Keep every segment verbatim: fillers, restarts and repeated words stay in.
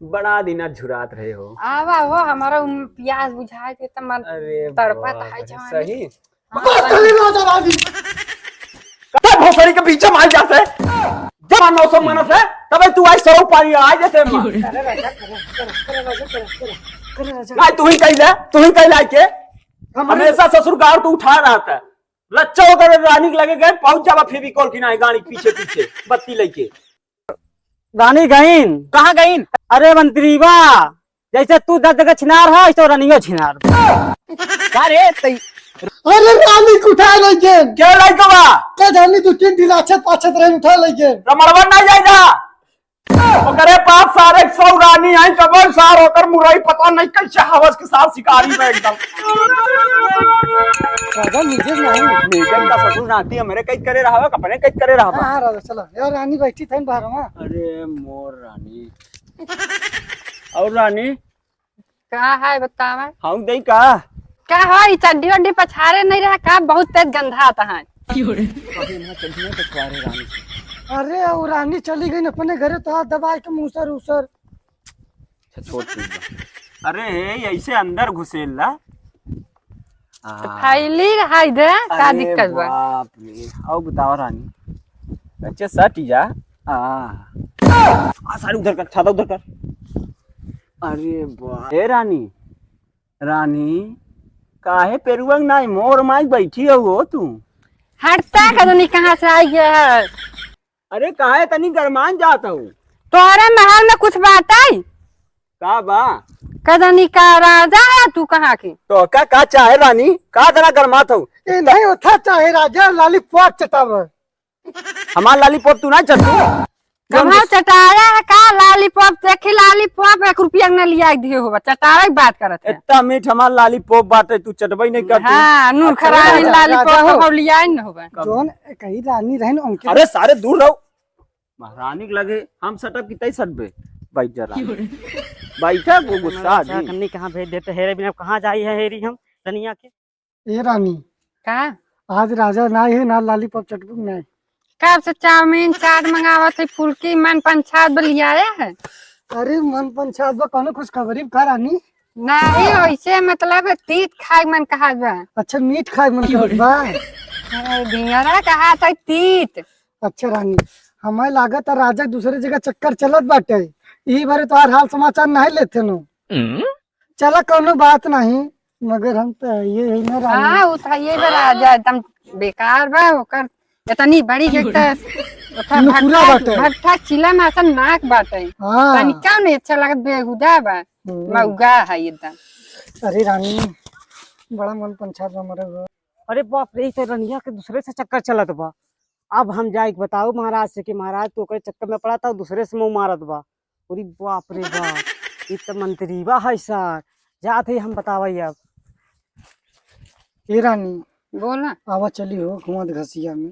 बड़ा दिना झुरात रहे हो। आवा हो, हमारा उम, प्यास बुझाए के त मन अरे तड़पत बाप है रे, जवानी। सही। हाँ, बकवास सही। कर रहे राजा रानी। कब भोसड़ी के पीछे मार जाते? जब नौ सौ मानस है, तबे तू आई सौ पानी आ जाते मार। करे राजा, करे, करे, करे राजा, करे, करे, करे राजा। नहीं, तू ही कह ले, तू ही कह ले के। हमारे हमेशा ससुर गाड़ तू उठा रहा था। लच्चा होकर रानी के लगे गए, पहुंच जावा फेविकॉल की नहीं गाड़ी पीछे पीछे, बत्ती लेके। रानी गईन। कहाँ गईन? अरे मंत्री बा, जैसे तू दस जगह छिनार है, ऐसे रानियो छिनार। का रे, तई अरे रानी के उठाए लइके। क्या लइके बा? का जानी दू तीन ढीला अच्छत पाछत रहे उठा लइके। रमणवा ना जाए जा। ओकरे पास सारे सौ रानी आई, कबल सार ओकर मुरई पता नहीं कैसे हवस के साथ शिकारी में एकदम। राजा निजेश नहीं। निजेश का ससुर नाती हमरे कैद करे रहवा, अपने कैद करे रहवा। हाँ, हाँ, राजा, चलो। यार, रानी बैठी थी बाहर में। अरे, मोर रानी। और रानी? का है, बतावा? हम दई का? का हो, ई चड्डी वड्डी पछारे नहीं रहा का? बहुत तेज गंधात है। कभी ना चड्डी में पछवारे रानी से। अरे, वो रानी चली गई न अपने घरे, तो हाथ दबाए के मूसर उसर। अच्छा, छोड़, ठीक बा। अरे, ऐसे अंदर घुसेल ला। तो आ। फैली रहाई दे, का अरे दिक्कत बा? बाप रे। आओ बताओ रानी। अच्छा, सट जा। आ। आ, साड़ी उधर कर, छाता उधर कर। अरे बा-, ए रानी, रानी, काहे पेरुआ नाई मोर माई बैठी हो, हो तू? हटता का जानी कहाँ से आई गया है। अरे काहे तनी गरमान जात हऊ? तोहरे महल में कुछ बात आई? का बा? का जानी का राजा है तू कहाँ के? तो का, का चाहे रानी? का तना गरमात हऊ? ए नहीं उठा चाहे राजा लॉलीपॉप चटावे। हमार लॉलीपॉप तू ना चटू। कहाँ चटाया है का लॉलीपॉप? देखी लॉलीपॉप एक रुपया न लिया दिए होबा, चटावे की बात करत है। इतना मीठ हमार लॉलीपॉप बाटे, तू चटबई नहीं करती। हाँ, नून अच्छा, खराब राजा, लॉलीपॉप राजा हो। तो लिया ही न होबा। कब? जोन कही रानी रहन उनके अरे सारे दूर रहो। महारानी के लगे हम सटब की तई सटबे। बैठ जा रानी। बैठा वो गुस्सा आ अच्छा, जी। कन्नी कहाँ भेज देते हेरे बिना, कहाँ जाई है हेरी हम रनिया के? ए रानी। का? आज राजा ना है, ना लॉलीपॉप चटबुक ना है। कब से चाउमीन चाट मंगावत है, फुल्की मन पंचायत बलियाया है। अरे मन पंचायत बा, कौनो खुशखबरी का रानी? नहीं, वैसे मतलब तीत खाए मन कहा बा। अच्छा, मीठ खाए मन कहत बा। अरे, ढिंगरा कहा था तीत। अच्छा रानी, हमें लागत है राजा दूसरे जगह चक्कर चलत बाटे, यही बारे तोहार हाल समाचार नहीं लेते नो। हम्म? चला कौनो बात नहीं, मगर हम तो ये है ना रानी। हाँ, वो तो ये बा राजा एकदम बेकार बा, ओकर इतनी बड़ी एक तो ओकर नुकुरा भट्ठा, बाटे। भट्ठा चिलम असन नाक बाटे। हाँ। तनिका नहीं अच्छा लागत, बेहुदा बा, हम्म। मौगा है एकदम। अरे रानी, बड़ा मन पंछात बा मरे हो। अरे बाप रे, ई तो रनिया के दूसरे से चक्कर चलत बा। अब हम जाए के बताऊ महाराज से कि महाराज तू ओकरे चक्कर में पड़ा था, दूसरे से मुंह मारत बा। अरे बाप रे बाप, ई त मंत्री बा है सर। जात है हम बतावई अब। ए रानी, बोला। आवा चली हो घुमा दे घसिया में।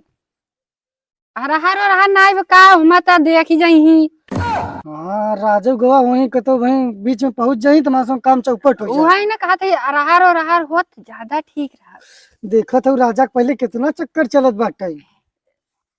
अरहर ओरहर नाई बा का, हुमा त देखी जइही। हाँ, राजू गवा वहीं कतो वहीं बीच में पहुंच जाई त मासो काम चौपट हो जाए। वही ना कहत है अरहर ओरहर होत ज्यादा ठीक रहा। देखत हूँ राजा के पहले कितना चक्कर चलत बाटे।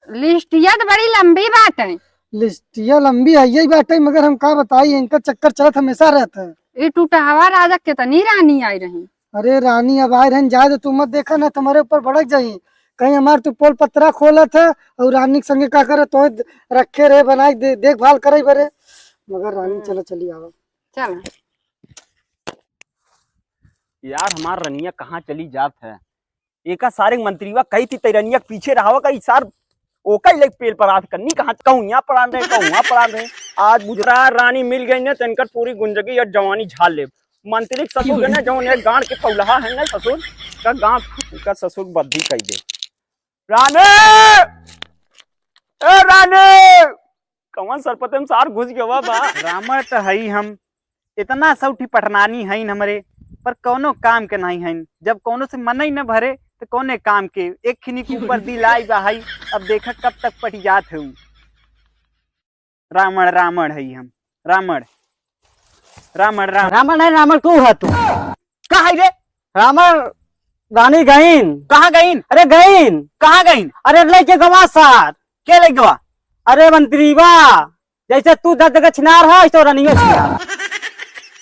लिस्टिया त बड़ी लंबी बाटे। लिस्टिया लंबी है यही बाटे, मगर हम का बताई, इनका चक्कर चलत हमेशा रहता है। ई टूटहवा राजा कितनी रानी आई रही। अरे रानी अब आए रहन, जाए दे, तू मत देखा ना, तुम्हारे ऊपर भड़क जाई। कहीं हमार तू पोल पत्रा खोलत है और रानी के संगे का करे, तो रखे रहे बनाई दे, देखभाल करे बरे। मगर रानी हम्म। चलो चली आवा। चल। यार हमार रनिया कहाँ चली जात है? एका सारे मंत्रीवा कही थी तैरनिया के पीछे रहावा का, ई सार ओका ही लेके पेल पर आत करनी, कहाँ कहूँ यहाँ पड़ान रहे, कहूँ वहाँ पड़ान रहे। आज बुझरा रानी मिल गई ने, तो इनकर पूरी गुंजगी या जवानी झाल लेब। मंत्री के ससुर के ना, जौन एक गांड के फौलहा है ना ससुर, का गांड का ससुर बद्धी कह दे। रानी! ए रानी! कौन सरपते में सार घुस गवा बा? रावण तो हई हम, इतना सौठी पटरानी हईन हमरे, पर कौनो काम के नहीं हईन। जब कौनो से मनई न भरे, तो कौने काम के? एक खिनी के ऊपर दिल आई बा हई, अब देखा कब तक पटियात है उ। रावण, रावण हई हम, रावण, रावण, रावण। रावण है, रावण तू है तू। का है रे? रावण रानी गईन। कहाँ गईन? अरे गईन। कहाँ गईन? अरे लेके गवा सार। के लेके गवा? अरे मंत्री बा। जैसे तू दस जगह छिनार है, ऐसे रनियो छिनार।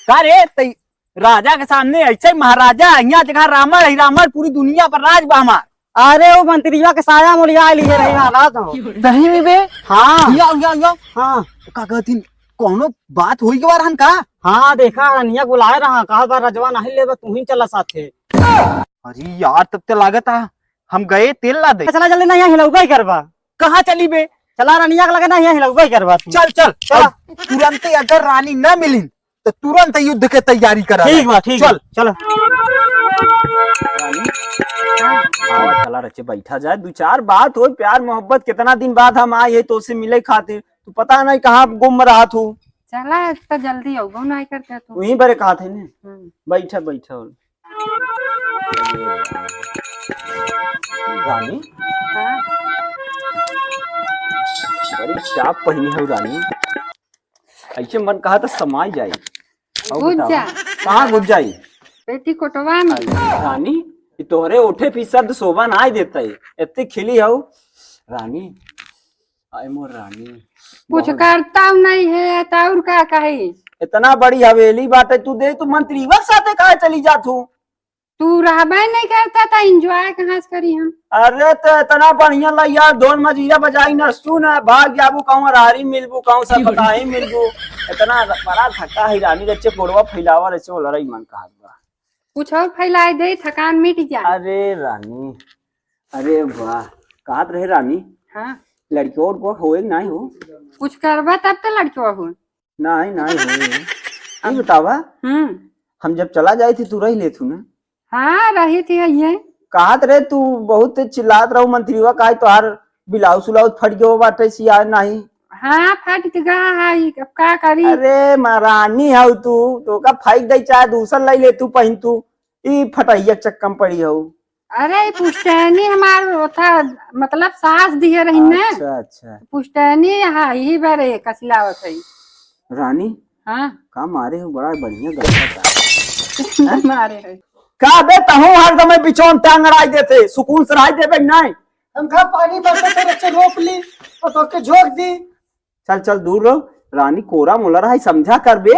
का रे, तई राजा के सामने ऐसे महाराजा, यहाँ जगह रावण है, रावण, पूरी दुनिया पर राज बा हमार। अरे, वो मंत्रिया के साया मोलिया लिए रही हालात हो। सही में बे? हाँ। या, या, या। हाँ। का कहतीन, कौनो बात होई के बार हन का? हाँ, देखा, रनिया बुलाए रहा, कहा बा, "रजवा नहीं लेबा, तू ही चला साथे।" अरे यार, तब ते लागत आ, हम गए तेल ला दे। चला जल्दी, नहीं हिलौबे करबा। कहाँ चली बे? चला रनिया के लगे, नहीं हिलौबे करबा तू। चल, चल, चला। अब तुरंते अगर रानी ना मिलिन, तो तुरंत युद्ध के तैयारी करा। ठीक बा, ठीक चल। बा, चला। रानी, आवा, चला रचे बैठा जाए, दो चार बात हो, प्यार मोहब्बत, कितना दिन बाद हम आए हैं तो से मिले खातिर, तू पता नहीं कहाँ गुम रहा तू। चला, इतना जल्दी अउबो नहीं करते तू। वहीं बरे कहा थे ने। हम्म। बैठा, बैठा। रानी, हाँ। बड़ी चाप पहिनी है रानी, ऐसे मन कहा तो समाई जाई। और घुस बतावा, जा। कहाँ घुस जाई? पेटीकोटवा में। रानी, ये तोहरे ओठे पे शब्द शोभा नाई देता है, इतनी खिली हऊ रानी। आय मोर रानी, कुछ बहुत करता नहीं है, तो और का कही? इतना बड़ी हवेली बाटे, तू दे, तू मंत्रीवा के साथे काहे चली जात हूँ? तू रहबे नहीं करता, तो enjoy कहाँ से करी हम? अरे, तो इतना बढ़िया ला यार, ढोल मजीरा बजाई न, सुन, भाग जाबू, कहूँ अरारी मिलबू, कहूँ सब बताही मिलबू। इतना बड़ा धक्का है रानी, रचे गोड़वा फैलावा, रचे वो लड़ाई मन कहत बा। कुछ और फैलाए दे, थकान मिट जाए। अरे रानी, अरे वाह, कहत रहे रानी, हाँ। लड़कियों को होए नहीं हो? कुछ करबा तब तो लड़कियों हो। नहीं, नहीं हो। ये बतावा, हम्म। हम जब चला जाए थे, तू रह लेथू ना? हाँ, रही थी ये। कहत रहे तू बहुत चिल्लात रहू मंत्रीवा, काहे तोहार ब्लाउज उलाउज फट गयो बाटे, सिया नहीं। हाँ, फट गया है, अब का करी? अरे महारानी हऊ तू, तो का फेंक दे, चाहे दूसर लाई ले तू पहिन तू, ई फटहिया चक्कम पड़ी हऊ। अरे, ई पुश्तैनी हमार ओथा, मतलब सास दिहे रही ने। अच्छा, अच्छा। पुश्तैनी हा, यही बारे कसिलावत है। रानी, हाँ। का मारे हो, बड़ा बढ़िया गंदा का। मारे है। का बे, तहूँ हर समय बिचौन टांग अड़ाई देते, सुकून से रह देबे नहीं। हम घर पानी बरसत है, रचे रोप ली और तोके झोंक दी। चल, चल, दूर रहो। रानी कोरा मोला रहा, समझा कर बे।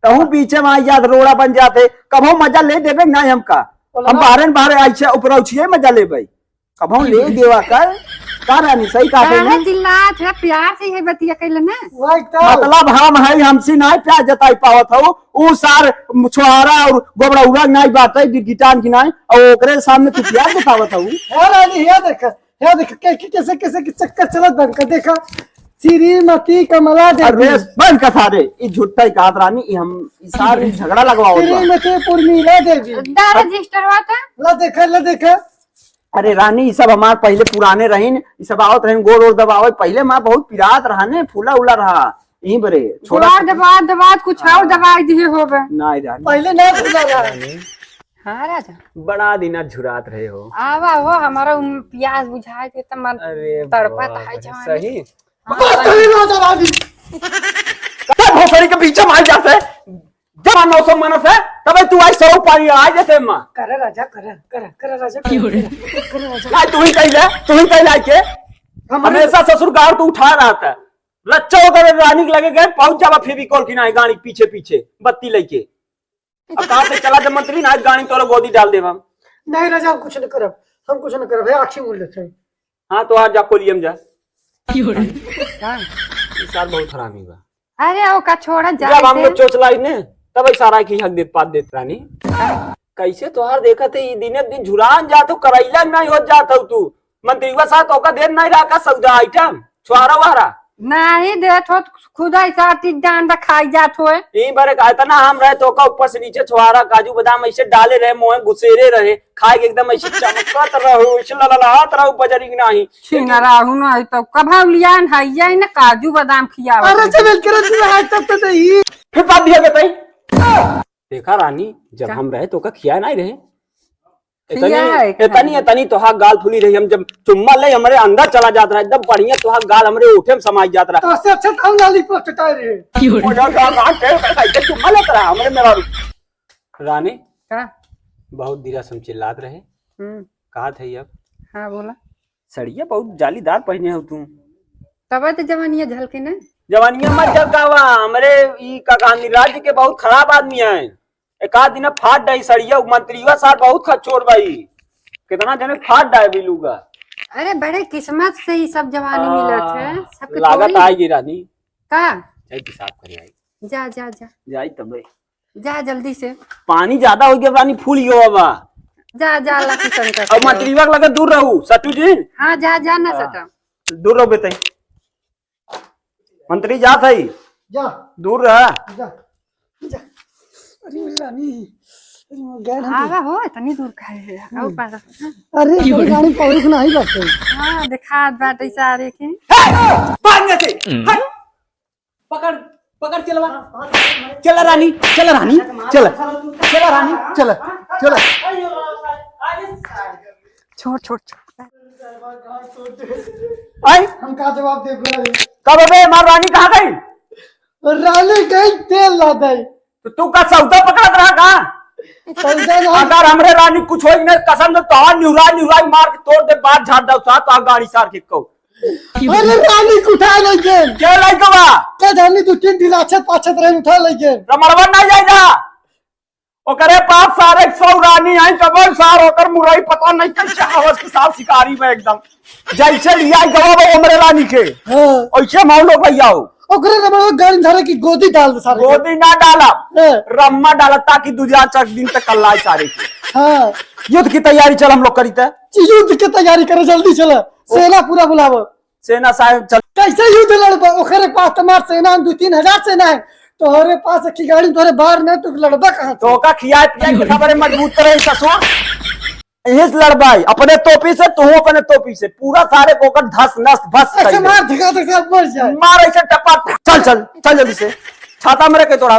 तहूँ बीचे में आई जात, रोड़ा बन जाते। कबहूँ मजा ले देबे नहीं हमका। हम बाहरे न बाहरे आई छे, ऊपर उछिए मजा लेबे। कबहूँ ले देवा कर। का रानी, सही कहा काहे ना? चिल्लात है, प्यार से ये बतिया कैले ना। वो एकदम। मतलब हम है, हमसे नहीं प्यार जताई पावत हो। ऊ सार छुआरा और गोबरा उड़ा नहीं बात है, गिटान की नहीं, और ओकरे सामने तू प्यार जतावत हो। है रानी, है देख, है देख, के, के, कैसे, कैसे के चक्कर चलत बन कर देखा। श्रीमती कमला देवी। अरे बंद कर सारे, ई झूठा ही कहत रानी, ई हम, ई सारे झगड़ा लगवाओ तो। श्रीमती उर्मिला देवी। दा रजिस्टरवा था। ला देखा, ला देखा। अरे रानी, ई सब हमार पहले पुराने रहिन, ई सब आवत रहिन, गोड़ ओड़ दबावे, पहले माँ बहुत पिरात रहा ने, फूला उला रहा, यहीं बरे, छोड़ा गोड़ दबा, दबा, कुछ और हाँ। दबाई दिए होबे। नहीं रानी। पहले ना फूला रहा। हाँ राजा। बड़ा दिना झुरात रहे हो। आवा हो, हमारा उम, प्यास बुझाए के त मन अरे तड़पत बाप है रे, जवानी। सही? हाँ। बस कहीं ना जरा भी। तब भोसड़ी के बीच में आ जाते, जब नौ सौ मनस है, तब तू आई सौ पानी आ जाते माँ। करे राजा, करे, करे, करे राजा, करे, करे, करे राजा। नहीं, तू ही कह ले, तू ही कह ले आके। हम हमेशा ससुर गाड़ तू उठा रहा था। लच्चा होकर रानी के लगे गए, पहुंच जावा फेविकॉल की ना गाड़ी पीछे पीछे, बत्ती लेके। अब कहा से चला जब मंत्री ना गाड़ी तोरा गोदी डाल देब हम। नहीं राजा, हम कुछ न करब, हम कुछ न करब, है आँखी मूंद लेते हैं। हाँ, तो आज जा कोलियम जा। का? ई सार बहुत हरामी बा। अरे, ओका छोड़ा, जा जब हम दे। लोग चोचलाई ने, तब ई सारा की हक देत, पात देत रानी। कैसे तोहार देखत है, ई दिने दिन झुरान जात हो, करैला नहीं होत जात हो तू। मंत्रीवा साथ ओका देन नहीं रहा का सौदा आइटम, छुआरा वहरा? नहीं देत हो, खुद ऐसा टिक डांडा खाई जात हो। ई बारे का इतना हम रहे तो ओका ऊपर से नीचे छुआरा, काजू बादाम ऐसे डाले रहे, मुँह घुसेरे रहे, खाए के एकदम ऐसे चमकत रहो, ऐसे लललात रहो, बजरी की नहीं। छिनरा हूँ नहीं तो कभा लियान है, ये न काजू बादाम खियावत अरे है। चल, चल, चल, चल, चल, चल। फिर बात दिया बताई। देखा रानी, जब का? हम रहे तो का खिया नहीं रहे। इतनी, खिया है, इतनी, खिया। इतनी तोहार गाल फूली रही, हम जब चुम्मा ले हमरे अंदर चला जात रहा, एकदम बढ़िया तोहार गाल हमरे ओठे में समाई जात रहा। तो उससे अच्छा तो हम लॉलीपॉप चटा रहे। क्यों? ओए, का, का, का, का, का, चुम्मा लेत रहा हमरे मेहरारू। रानी, का? बहुत धीरा से हम चिल्लात रहे। हम्म। कहा थे अब? हाँ, बोला। सड़िया बहुत जालीदार पहने हो तू। तब तो जवानिया झलके ना। जवानिया मत जगावा, हमरे ई का कहानी, राज्य के बहुत खराब आदमी है। एक आध दिन फाट डाई सड़िया, उ मंत्रीवा सार बहुत खचोर बाई, कितना जने फाट डाए भी लूगा। अरे बड़े किस्मत से ही सब जवानी मिलत है, सबके लागत थोड़ी। आएगी रानी। का? जाई पेशाब करे आई। जा, जा, जा। जाई तबे। जा जल्दी से। पानी ज्यादा हो गया, पानी फूल गया बाबा। जा, जा, अल्लाह की शंकर अब से। मंत्रीवा के लगे दूर रहू, सटू जी। हाँ, जा, जा ना हाँ। सटा। दूर रहो बेटे। मंत्री जात है। जा। दूर रहा। जा। जा। अरे मेरी रानी, अरे मैं गैर हम आवा हो, इतनी दूर का है, आओ हम्म। पास। अरे, ये गाड़ी पौरुख नहीं बचते। हाँ, दिखात बाटे सारे के। हे, भाग यहाँ से। हट। पकड़, पकड़ चलवा। चला रानी, चला रानी, चला। चला रानी, चला, चला। छोड़, छोड़, छोड़। आई? हम का जवाब देबे? कब बे, हमार रानी कहाँ गई? रानी गई तेल लादे। तो तू का सौदा पकड़त रहा का? सौदा ना। अगर हमरे रानी कुछ होई न, कसम से तोहार निहुराई, निहुराई मार के तोड़ दे, बात झाड़ दो साथ, आ गाड़ी सार के कहो। अरे रानी के उठा ले गेल। के लइकवा? के जानी दू तीन दिन अच्छत पाछत रहे, उठा ले गेल। रमणवा ना जाए जा। ओकरे पास सारे सौ रानी आई, तब सार ओकर मुरई पता नहीं कैसे हवस के साथ शिकारी में एकदम। जैसे लिया गवा वो हमरे रानी के। हाँ। ऐसे माहौल हो भैया हो। ओकरे रमणवा गाड़ी धरे की गोदी डाल दे सारे के। गोदी ना डाला। हाँ। रम्मा डाला ताकि दू चार दिन तक कल्लाई सारे के। हाँ। युद्ध की तैयारी चल हम लोग करी थे। युद्ध की तैयारी करे, जल्दी चला। सेना पूरा बुलावा। सेना साहेब चल। कैसे युद्ध लड़बा? ओकरे पास तुम्हार सेना है, दू तीन हजार सेना है। तोहरे पास एक ही गाड़ी, तोहरे बाहर नहीं, तू लड़बा कहाँ से? तो का खियाए पियाए के खबरे मजबूत करे ससुर। यही से लड़बाई, अपने तोपी से, तू अपने तोपी से, पूरा सारे को ओकर धस नस भस कर ऐसे दे। मार धका धका मर जाए। मार ऐसे टपक, चल, चल, चल जल्दी से। छाता मेरे के तोड़ा।